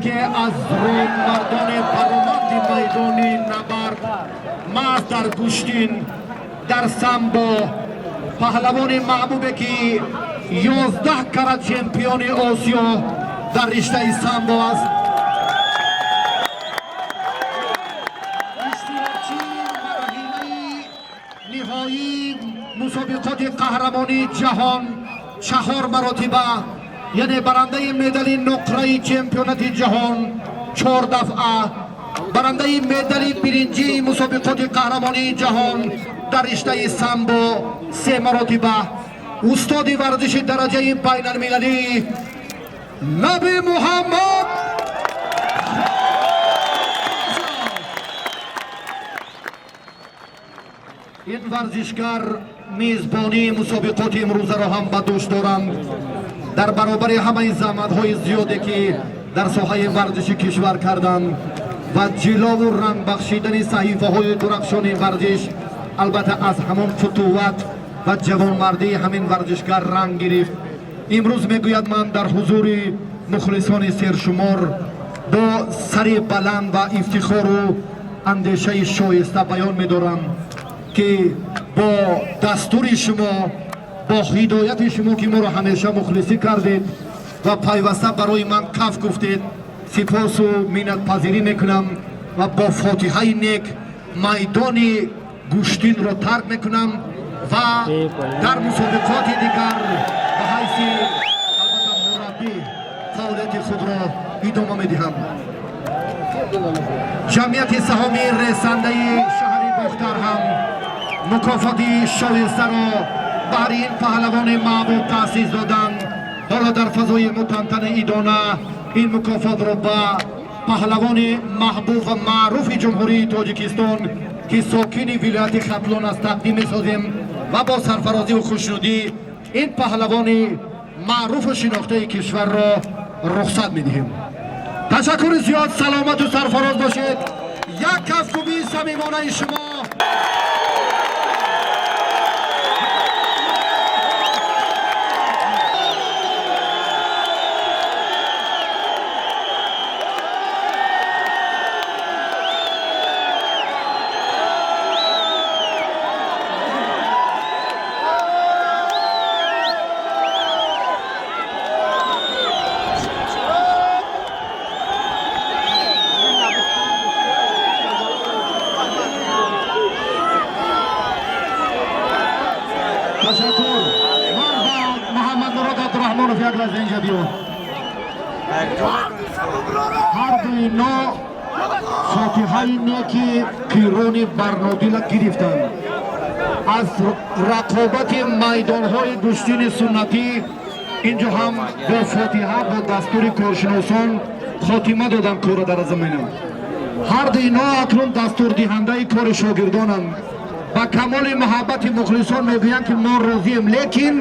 Яке аз мардони бароманди майдони набард, маҳз дар гӯштин, дар самбо, паҳлавони маҳбубе, ки 11 карат чемпиони Осиё дар риштаи самбо аст, иштирокчии марҳилаи ниҳоии мусобиқоти қаҳрамонии ҷаҳон чаҳор маротиба, яъне барандаи медали нуқраи чемпионати ҷаҳон чор дафъа, барандаи медали биринҷии мусобиқоти қаҳрамонии ҷаҳон дар риштаи самбо се маротиба, устоди варзиши дараҷаи байналмилалӣ Наби Муҳаммад. Ин варзишгар мизбонии мусобиқоти имрӯзаро ҳам ба дӯш доранд. Дар баробари ҳамаи заҳматҳои зиёде, ки дар соҳаи варзиши кишвар карданд ва ҷилову ранг бахшидани саҳифаҳои дурахшони варзиш, албатта, аз ҳамон футувват ва ҷавонмардии ҳамин варзишгар ранг гирифт. Имрӯз мегӯяд: ман дар ҳузури мухлисони сершумор бо сари баланд ва ифтихору андешаи шоиста баён медорам, ки бо дастури шумо, бо ҳидояти шумо, ки моро ҳамеша мухлисӣ кардед ва пайваста барои ман каф гуфтед, сипосу миннатпазирӣ мекунам ва бо фотиҳаи нек майдони гӯштинро тарк мекунам ва дар мусобиқоти дигар ба ҳайси, албатта, мураббӣ фаъолияти худро идома медиҳам. Ҷамъияти саҳомии ресандаи шаҳри Бохтар ҳам мукофоти шоистаро баҳри ин паҳлавони маҳбуб таъсис доданд. Ҳоло дар фазои мутантани идона ин мукофотро ба паҳлавони маҳбуб ва маъруфи Ҷумҳурии Тоҷикистон, ки сокини вилояти Хатлон аст, тақдим месозем ва бо сарфарозиву хушнудӣ ин паҳлавони маъруфу шинохтаи кишварро рухсат медиҳем. Ташаккури зиёд, саломату сарфароз бошед. Як кафкӯбии самимонаи шумо. Ташаккур. Ман ба Муҳаммад Мурод Абдураҳмонов, як лаҳза инҷа биё. Ҳар дуи ино фотиҳаи неки пирони барнодила гирифтанд. Аз рақобати майдонҳои гӯштини суннатӣ инҷо ҳам бо фотиҳа, бо дастури коршиносон хотима доданд кора дар замина. Ҳар ду ино акнун дастурдиҳандаи кори шогирдонанд. Ба камоли муҳаббати мухлисон мегӯянд, ки мо розием, лекин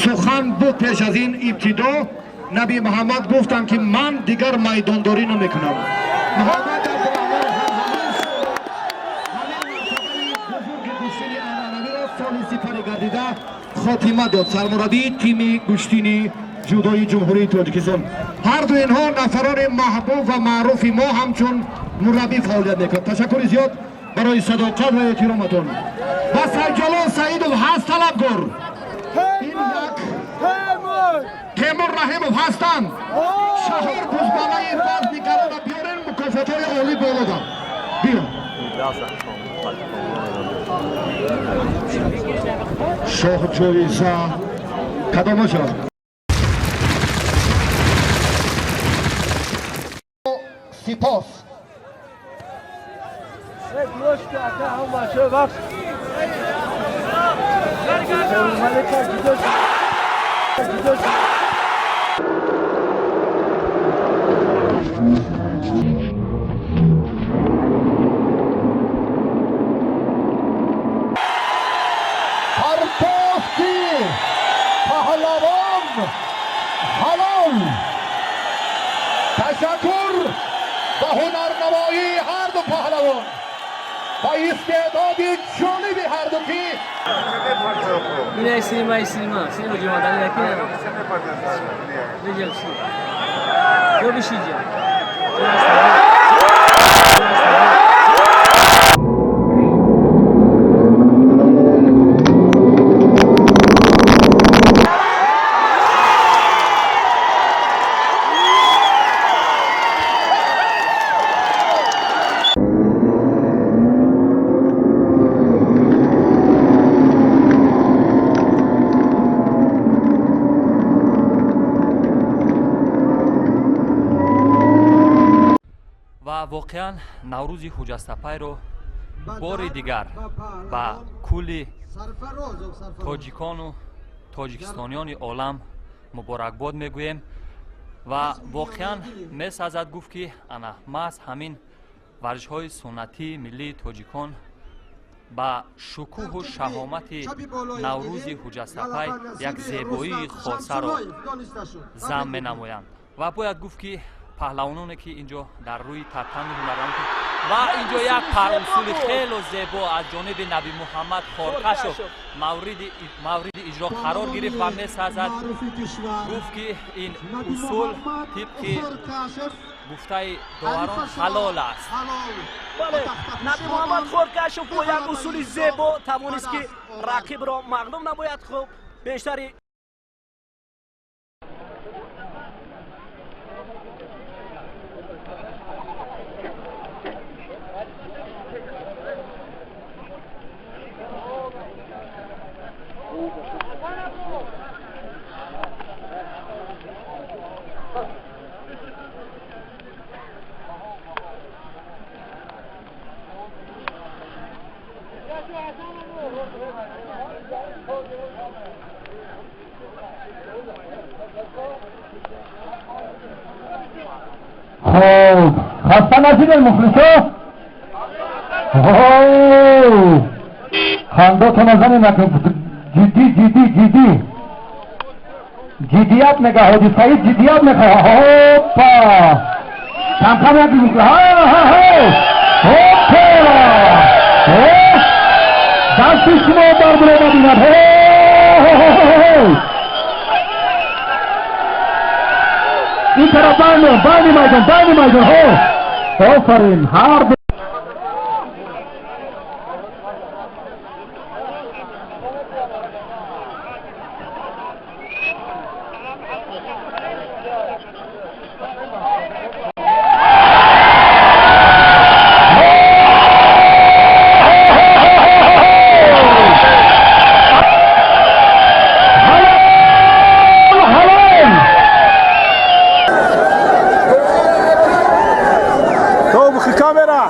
сухан буд пеш аз ин. Ибтидо Наби Муҳаммад гуфтанд, ки ман дигар майдондорӣ намекунам. Муҳаммад Абдураҳмон ҳам ҳамин ҳамин мартабаи бузурги гӯштини анъанавиро соли сипарӣ гардида хотима дод, сармураббии тими гӯштини ҷудои Ҷумҳурии Тоҷикистон. Ҳар ду инҳо нафарони маҳбуб ва маъруфи мо, ҳамчун мураббӣ фаъолият мекунад. Ташаккури зиёд барои садоқат ва эҳтироматон. Ба Сайҷалол Саидов ҳаст талабгор. Ин як Темур Раҳимов ҳастанд. Чаҳор бузбалаи вазни гарона биёрен, мукофотҳои олӣ болода биё. Шоҳ ҷоиза кадомаша? Сипос. Партофти паҳлавон ҳалол. Ташаккур ба ҳунарнамоии ҳарду паҳлавон, ба истеъдоди ҷолиби ҳарду, ки Yine sinema sinema. Sinema cumadan yakın. Ne? Ва воқеан Наврӯзи Ҳуҷастапайро бори дигар ба кулли тоҷикону тоҷикистониёни олам муборакбод мегӯем ва воқеан месазад гуфт, ки ана маҳз ҳамин варзишҳои суннатии миллии тоҷикон ба шукӯҳу шаҳомати Наврӯзи Ҳуҷастапай як зебоии хосаро зам менамоянд. Ва бояд гуфт, ки паҳлавононе, ки ин ҷо дар рӯи татами ҳунарманд ва ин ҷо як парусули хело зебо аз ҷониби Набимуҳаммад Хоркашов мавриди иҷро қарор гирифт ва месазад гуфт, ки ин усул тибқи гуфтаи доварон ҳалол аст. Бале, Набимуҳаммад Хоркашов бо як усули зебо тавонист, ки рақибро мағлуб намояд. Хуб, бештари Хуб, хаста нашидем, мухлисо? Хандотона занем. Ҷиддӣ, ҷиддӣ, ҷиддӣ, ҷиддият мега Ҳоҷи Саид, ҷиддият мехоҳа. Ҳопа, камкам як, ҳопа, дасти шумо бар биромадинад. Ин тараф, байни майдон, байни майдон. Ҳо, офарин ҳар Камера!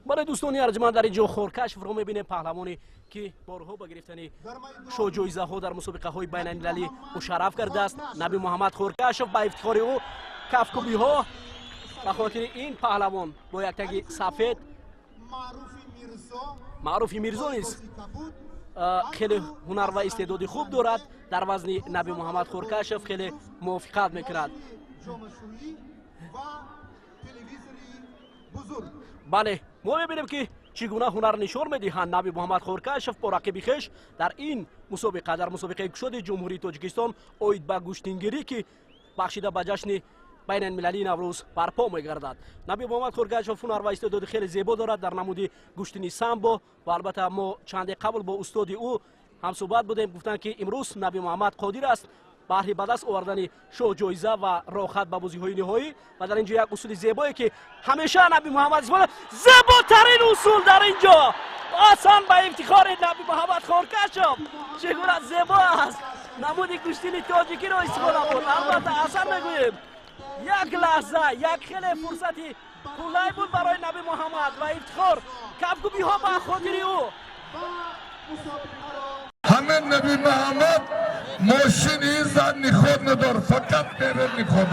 Бале, дӯстони арҷманд, дар ин ҷо Хоркашевро мебинем, паҳлавоне, ки борҳо ба гирифтани шоҳҷоизаҳо дар мусобиқаҳои байналмилалӣ мушарраф кардааст. Наби Муҳаммад Хоркашев, ба ифтихори ӯ кафкубиҳо ба хотири ин паҳлавон бо яктаги сафед. Маъруфи Мирзо низ хеле ҳунар ва истеъдоди хуб дорад, дар вазни Наби Муҳаммад Хоркашев хеле мувофиқат мекунад. Бале, мо мебинем, ки чӣ гуна ҳунар нишон медиҳанд Наби Муҳаммад Хоркашев бо рақиби хеш дар ин мусобиқа, дар мусобиқаи кушоди Ҷумҳурии Тоҷикистон оид ба гӯштингирӣ, ки бахшида ба ҷашни байналмилалии Наврӯз барпо мегардад. Наби Муҳаммад Хоркашев ҳунар ва истеъдоди хеле зебо дорад дар намуди гӯштини самбо ва албатта мо чанде қабл бо устоди ӯ ҳамсӯҳбат будем, гуфтанд, ки имрӯз Наби Муҳаммад қодир аст баҳри ба даст овардани шоҳҷоиза ва роҳхат ба бозиҳои ниҳоӣ. Ва дар ин ҷо як усули зебое, ки ҳамеша Наби Муҳаммад истифода, зеботарин усул дар ин ҷо асан ба ифтихори Наби Муҳаммад Хоркашов. Чӣ гуна зебо аст, намуди гӯштини тоҷикиро истифода бурд. Албатта, асан мегӯем, як лаҳза, як хеле фурсати қулай буд барои Наби Муҳаммад ва ифтихор, кафкубиҳо ба хотири ӯ. Ҳамин Наби Муҳаммад мошини задний ход надор, фақат передний ход.